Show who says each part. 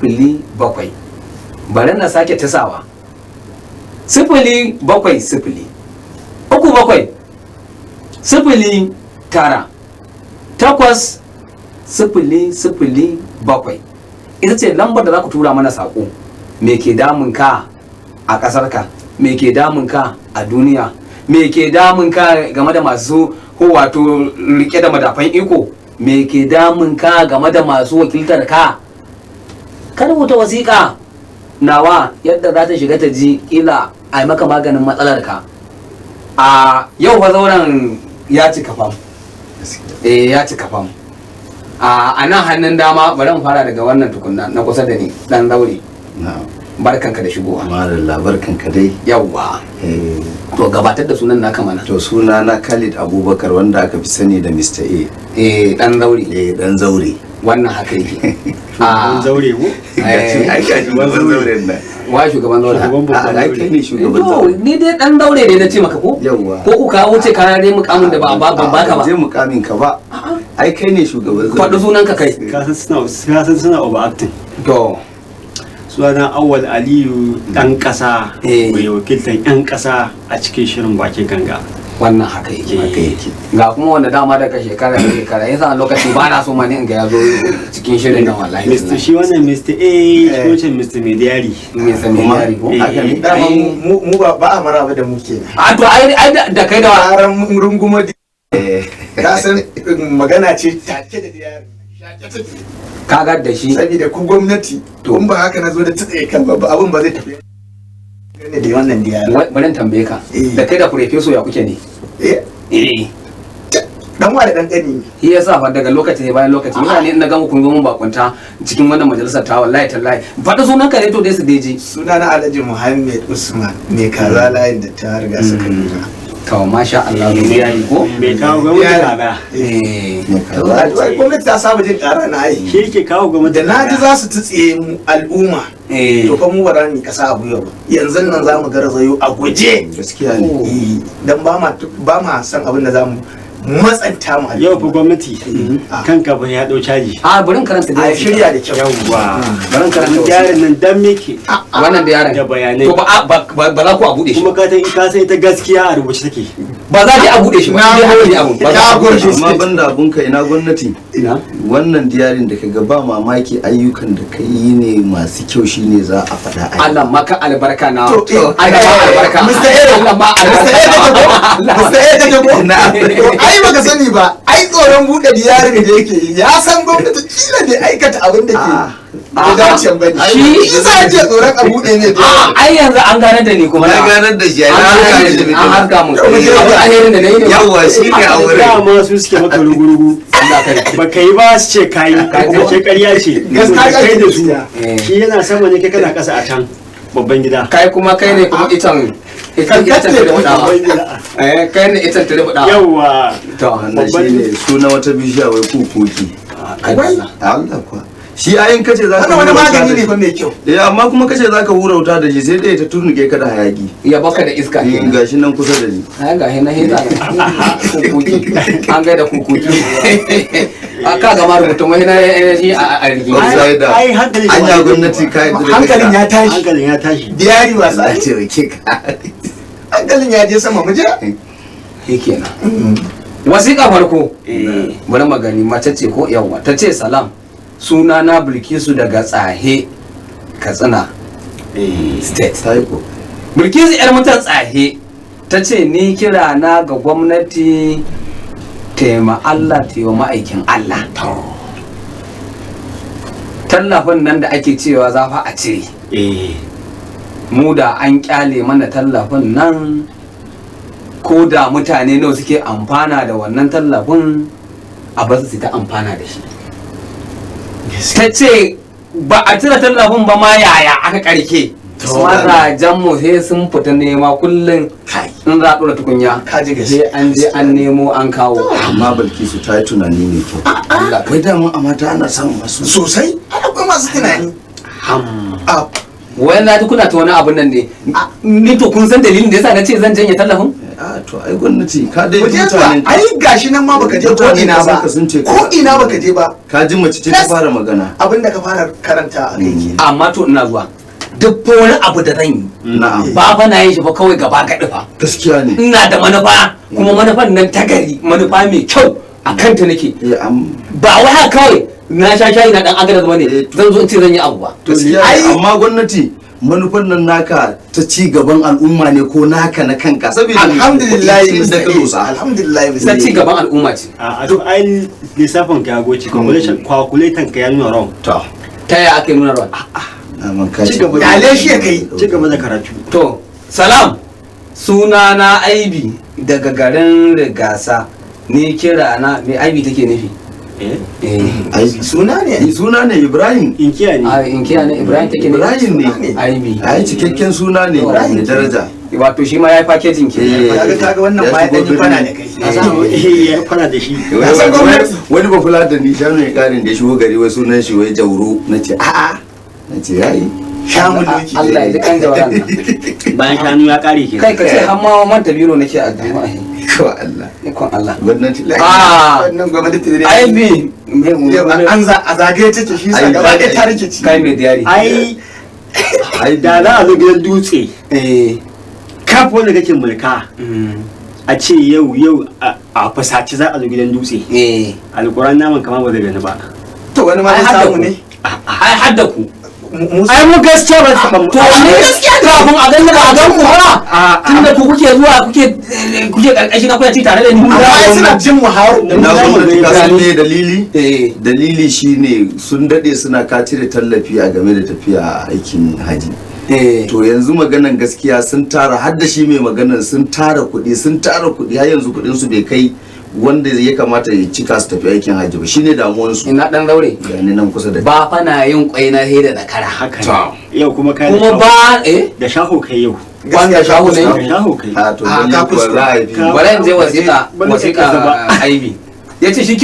Speaker 1: 07. Bari na sake tasawa. 070 37 09 8 0 0 7. Ita ce lambar da za ku tura mana saƙo. Me ke damun ka a ƙasar ka? Me ke damun ka a duniya? Me ke damun ka game da masu ko wato rike da madafan iko? Me ke damun ka game da masu wakiltar ka? Ka rubuta wasiƙa nawa yadda za ta shiga ta ji, kila a yi maka maganin matsalar ka. A yau fa zauren ya cika fam. Eh, ya cika fam. A nan hannun dama, bari mu fara daga wannan tukunna na kusa da ni, dan zaure.
Speaker 2: Na'am.
Speaker 1: Barkanka da shigowa.
Speaker 2: Madalla, barkanka dai.
Speaker 1: Yawwa.
Speaker 2: Eh,
Speaker 1: to gabatar da sunan naka mana.
Speaker 2: To, suna na Khalid Abubakar, wanda aka fi sani da Mr. A.
Speaker 1: Eh, dan zaure.
Speaker 2: Eh, dan zaure.
Speaker 1: Wannan haka yake.
Speaker 3: Shugaban zaure ko?
Speaker 1: Eh.
Speaker 2: Ai ka shugaban zauren nan.
Speaker 1: Wa shugaban zaure?
Speaker 3: Shugaban babban
Speaker 2: A ai kai ne shugaban
Speaker 1: To
Speaker 2: zaure.
Speaker 1: ni dai dan zaure ne na ce maka ko?
Speaker 2: Yawwa.
Speaker 1: Ko ku kawo ce kana dai mukamin da ba ban baka ba?
Speaker 2: Je mukamin ka ba. Ai kai ne shugaban zaure.
Speaker 1: Faɗi sunan ka kai.
Speaker 3: Ka san suna overacting.
Speaker 1: To.
Speaker 3: Sunana Awwal Aliyu, dan kasa
Speaker 1: Eh.
Speaker 3: mai wakiltar yan kasa a cikin shirin Bakin Ganga.
Speaker 1: Wannan haka yake.
Speaker 2: Haka yake.
Speaker 1: Ga kuma wanda dama daga shekara da shekara yasa lokaci ba na so ma ni in ga ya zo cikin shirin nan wallahi.
Speaker 3: Mr. Shi wannan Mr. A, shi wancan Mr. Mediari.
Speaker 1: Me sani
Speaker 2: Kuma-
Speaker 1: yari ko?
Speaker 3: Eh.
Speaker 2: Haka ne.
Speaker 4: Dama mu ba a maraba da mu kenan.
Speaker 1: A to ai da kai da
Speaker 4: Taron rungumo
Speaker 2: Eh,
Speaker 4: ka san magana ce take da diyar.
Speaker 1: Kaga da shi.
Speaker 4: Saboda ku gwamnati
Speaker 1: To.
Speaker 4: in ba haka na zo da tutse kan ba, abin ba zai tafi. Ne da wannan diyar.
Speaker 1: Bari in tambaye ka.
Speaker 4: Eh.
Speaker 1: Da kai da professor ya kuke ne?
Speaker 4: Eh,
Speaker 1: Eh.
Speaker 4: dan wa da dan kani.
Speaker 1: Shi yasa fa daga lokaci ne bayan lokaci mutane in na gama kun zo mun bakunta cikin wannan majalisar ta, wallahi tallahi. Faɗi sunan ka ne to dai su deji.
Speaker 4: Suna na Alhaji Muhammad Usman mai kaza, layin da ta riga suka nuna.
Speaker 1: To, masha Allah, mai yari ko?
Speaker 3: Mai kawo gwamnati kaza.
Speaker 1: Eh.
Speaker 2: Me kaza.
Speaker 4: Ai gwamnati ta saba jin ƙara na ai.
Speaker 3: Shi yake kawo gwamnati
Speaker 4: Da na ji
Speaker 3: kaza.
Speaker 4: za su tutsiye mu al'umma.
Speaker 1: Eh.
Speaker 4: To fa mu ba za mu yi kasa a gwiwa ba. Yanzu nan za mu garzayo a guje.
Speaker 2: Gaskiya ne.
Speaker 4: Eh, dan ba ma san abin da za mu matsanta mu
Speaker 3: Yau fa gwamnati
Speaker 4: Ah.
Speaker 3: kanka ba ya dau caji.
Speaker 1: A bari in karanta
Speaker 4: a
Speaker 1: dai.
Speaker 4: shirya da kyau.
Speaker 3: Yawwa.
Speaker 1: Bari in karanta wasu.
Speaker 3: Yaron nan dan meke
Speaker 1: Wannan da yaron.
Speaker 3: da bayanai.
Speaker 1: To ba za ku a bude shi.
Speaker 3: Kuma ka san ita gaskiya a rubuce take.
Speaker 1: Ba za a bude shi ba. Dai haka ne abun. Ba za a bude shi.
Speaker 2: Amma banda abunka, ina gwamnati.
Speaker 1: Ina?
Speaker 2: Wannan diyarin da kaga, ba mamaki ayyukan da ka yi ne masu kyau, shine za a faɗa a
Speaker 1: Allah maka albarka na.
Speaker 4: To, eh,
Speaker 1: Allah ma albarka.
Speaker 4: Mr. A.
Speaker 1: Allah ma
Speaker 4: Mr. A
Speaker 1: albarka.
Speaker 4: kake ko? Mr. A kake ko? To, ai baka sani ba, ai tsoron buɗe diyarin da yake yi, ya san gwamnati kila bai aikata abin da ke da dace ba ne.
Speaker 1: Shi-
Speaker 4: Shi yasa yake tsoron a buɗe ne
Speaker 1: A
Speaker 4: diyarin.
Speaker 1: ai yanzu an gane da ni kuma.
Speaker 2: Na ganar da shi, ai
Speaker 1: An
Speaker 2: na
Speaker 1: gane
Speaker 2: gane
Speaker 1: da
Speaker 2: da
Speaker 1: ni,
Speaker 2: ni.
Speaker 1: an haska mu.
Speaker 4: Yau mu je
Speaker 1: Abin alherin da na yi ne.
Speaker 2: Yawwa, shi ne a wurin.
Speaker 3: Dama su suke maka rugurugu.
Speaker 1: Allah kai.
Speaker 3: Ba ka yi ba su ce kayi, kuma ce ƙarya ce.
Speaker 4: Gaskiya
Speaker 3: Da kai da su.
Speaker 1: Eh.
Speaker 3: Shi yana sama ne, kai kana ƙasa a can babban gida.
Speaker 1: Kai kuma kai ne kuma itan tare.
Speaker 3: Babban gida.
Speaker 1: Eh, kai ne itan tare budawa.
Speaker 3: Yawwa.
Speaker 1: To.
Speaker 2: Wannan shi ne suna wata bishiya wai kukoki.
Speaker 1: Kai
Speaker 4: Wai.
Speaker 2: Allah kuwa. Shi ayin kace za ka
Speaker 4: Wannan wani
Speaker 2: hura wuta
Speaker 4: magani
Speaker 2: da
Speaker 4: ne
Speaker 2: shi.
Speaker 4: fa mai kyau.
Speaker 2: Eh, amma kuma kace za ka hura wuta da shi, sai dai ta turnuke ka da hayaki.
Speaker 1: Ya baka da iska
Speaker 2: Eh,
Speaker 1: kenan.
Speaker 2: gashi nan kusa da ni.
Speaker 1: Ai ga hina hina kukuki. An gaida kukuki. A ka ga ma rubutun wai na shi a rigin.
Speaker 2: Upside down.
Speaker 3: Ai hankali shi
Speaker 2: Anya
Speaker 3: ba
Speaker 2: gwamnati ka yi da
Speaker 4: Hankalin ya tashi.
Speaker 3: Hankalin ya tashi.
Speaker 4: Diyari wasa.
Speaker 2: Allah taimake ka.
Speaker 4: Hankalin ya je sama, mu jira.
Speaker 1: Shi kenan. Wasiƙa farko. Bari magani, mace ce ko? Yawwa, ta ce salam. Suna na Bilkisu daga Tsahe, Katsina State.
Speaker 2: Taiko.
Speaker 1: Bilkisu yar mutan Tsahe ta ce ni kira na ga gwamnati taima Allah taima ma'aikin Allah. Tallafin nan da ake cewa za fa a cire.
Speaker 3: Eh.
Speaker 1: Mu da an kyale mana tallafin nan, ko da mutane nawa suke amfana da wannan tallafin, a basu su ta amfana da shi. Ta ce ba a cire tallafin ba ma, yaya aka karke mazajen mu sai sun fita nema kullum in za a ɗora tukunya,
Speaker 4: Ka ji
Speaker 1: sai
Speaker 4: gaskiya.
Speaker 1: an je an nemo an kawo.
Speaker 2: Amma Bilkisu ta yi tunani mai kyau.
Speaker 1: Allah.
Speaker 2: Wai dama a mata ana samun masu.
Speaker 4: Sosai, ai akwai masu tunani. A
Speaker 1: Wai na ji kuna ta wani abun nan ne ni. To kun san dalilin da yasa na ce zan janye tallafin?
Speaker 2: A to ai gwamnati ka dai
Speaker 4: Mu je zuwa,
Speaker 2: mutanen
Speaker 4: ai gashi nan ma baka je ko
Speaker 2: mutanen
Speaker 4: ina ba.
Speaker 2: kasar ka sun ce
Speaker 4: Ko ina baka je ba.
Speaker 2: Ka ji mace ce ta
Speaker 4: Yes.
Speaker 2: fara magana.
Speaker 4: Abinda ka fara karanta a kai ke.
Speaker 1: Amma to ina zuwa, duk fa wani abu da zan yi,
Speaker 2: Na'am.
Speaker 1: ba fa na yin shi fa kawai gaba gaɗi fa.
Speaker 2: Gaskiya ne.
Speaker 1: Ina da manufa, kuma manufan nan ta gari, manufa mai kyau a kanta nake.
Speaker 2: Eh, am
Speaker 1: Ba wai haka kawai na sha shayi na dan agadas bane
Speaker 2: Eh, to-
Speaker 1: zan zo in ce zan yi abu ba.
Speaker 2: Gaskiya ne,
Speaker 4: Ai-
Speaker 2: amma gwamnati, manufan nan naka ta ci gaban al'umma ne ko naka na kanka? Saboda
Speaker 4: Alhamdulillah,
Speaker 2: inda
Speaker 4: Mr.
Speaker 2: ka
Speaker 4: A.
Speaker 2: dosa.
Speaker 4: Alhamdulillah, Mr.
Speaker 1: Ta
Speaker 4: A.
Speaker 1: ci gaban al'umma ce.
Speaker 3: A to ai lissafin ka ya goce, calculation ka ya nuna wrong.
Speaker 2: To
Speaker 1: Ta yaya aka yi nuna ruwa?
Speaker 2: Na man ka
Speaker 3: Ci gaba.
Speaker 4: Kyale shi ya kai.
Speaker 3: Ci gaba da karatu.
Speaker 1: To, salam, suna na Aibi daga garin Rigasa. Ni kira na me Aibi take nufi?
Speaker 3: Eh.
Speaker 1: Eh.
Speaker 2: Ai
Speaker 4: Suna ne.
Speaker 2: Suna ne Ibrahim.
Speaker 3: Inkiya ne.
Speaker 1: A inkiya ne Ibrahim take nufi?
Speaker 2: Ibrahim
Speaker 4: Suna
Speaker 2: ne.
Speaker 4: ne.
Speaker 1: Aibi.
Speaker 2: Ai cikakken suna ne
Speaker 1: Ibrahim.
Speaker 2: mai daraja.
Speaker 1: Wato shi ma ya yi packaging ke.
Speaker 2: Eh.
Speaker 4: Kaga wannan ma ya
Speaker 2: shigo
Speaker 4: dan yi kwana
Speaker 2: birni.
Speaker 4: da kai.
Speaker 3: A samu eh ya kwana da shi.
Speaker 4: Na san gwamnati.
Speaker 2: Wani ba kula da ni shanu ya karin da ya shigo gari, wai sunan shi wai Jauro. Na ce a'a, na ce yayi.
Speaker 4: Shamun doki.
Speaker 1: Allah ya ji kan jawaran nan.
Speaker 3: Bayan shanu ya kare ke.
Speaker 1: Kai ka ce har ma man tabiro nake a jama'a.
Speaker 2: Ko Allah.
Speaker 1: Ikon Allah.
Speaker 2: Gwamnati.
Speaker 1: Ah.
Speaker 4: Wannan gwamnati ne.
Speaker 1: Aibi.
Speaker 4: Yau an za a zagaye take shi sa
Speaker 2: Ai,
Speaker 4: gaba ɗaya ta
Speaker 2: ai.
Speaker 4: rikici.
Speaker 1: Kai mai diyari.
Speaker 3: Ai
Speaker 2: Ai
Speaker 3: da za a zo gidan dutse
Speaker 1: Eh.
Speaker 3: kaf wanda kake mulka,
Speaker 1: Mm.
Speaker 3: a ce yau yau a fusace za a zo gidan dutse,
Speaker 1: Eh.
Speaker 3: alkuran naman kama ba zai gani ba.
Speaker 4: To wani ma
Speaker 1: Ai
Speaker 4: zai
Speaker 1: hadda
Speaker 4: samu
Speaker 1: ku.
Speaker 4: ne.
Speaker 1: Ai hadda ku.
Speaker 4: Musa.
Speaker 3: Ai mu gaskiya ba su
Speaker 1: To ni kafin a ganni ba a gan ku ba. Tunda ku kuke zuwa kuke karkashi na kuna ci tare da ni.
Speaker 4: Amma ai suna jin muhawar
Speaker 2: Na gwamnati, ka san me dalili?
Speaker 1: Eh.
Speaker 2: Dalili shine sun dade suna ka cire tallafi a game da tafiya aikin haji.
Speaker 1: Eh.
Speaker 2: To yanzu maganan gaskiya sun tara, har da shi mai maganan, sun tara kuɗi, sun tara kuɗi, har yanzu kuɗin su bai kai wanda ya kamata ya cika su tafi aikin haji ba. Shine damuwan su.
Speaker 1: Ina dan daure.
Speaker 2: Gani nan kusa da
Speaker 1: Ba fa na yin kwai na he da zakara.
Speaker 3: Haka ne yau kuma kai da
Speaker 1: Kuma
Speaker 3: shaho-
Speaker 1: ba eh
Speaker 3: da shaho kai yau.
Speaker 1: Wanda shaho ne.
Speaker 3: Da shaho kai.
Speaker 2: A to
Speaker 4: Ah,
Speaker 2: lalle
Speaker 4: ka
Speaker 2: kuwa
Speaker 4: kuskura.
Speaker 2: za a yi.
Speaker 3: Ka-
Speaker 1: Bari in je wasiƙa
Speaker 3: Ban da
Speaker 1: wasiƙa
Speaker 3: kasa ba.
Speaker 1: Aibi. Yace shi